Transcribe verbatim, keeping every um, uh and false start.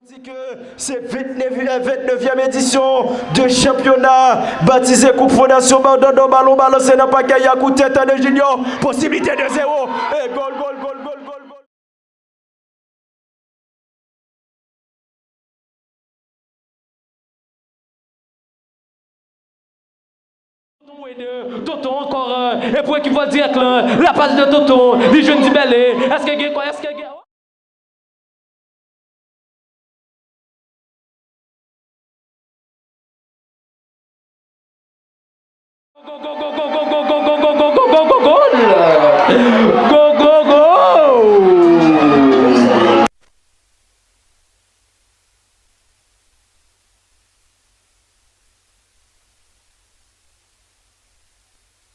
Di ke se vennnevyèm edisyon de chanpyona batize Koup Fondasyon Mandando, balon balanse nan pakèt Yakout, tèt de Junior, posiblite de zewo, e gòl, gòl, gòl, gòl, gòl, gòl. Tonton Wade, Tonton ankò, e pou ekip Fò Dirèk lan, la pas de Tonton, li jwenn Dibèle, èske gen kò, èske gen. Gòl!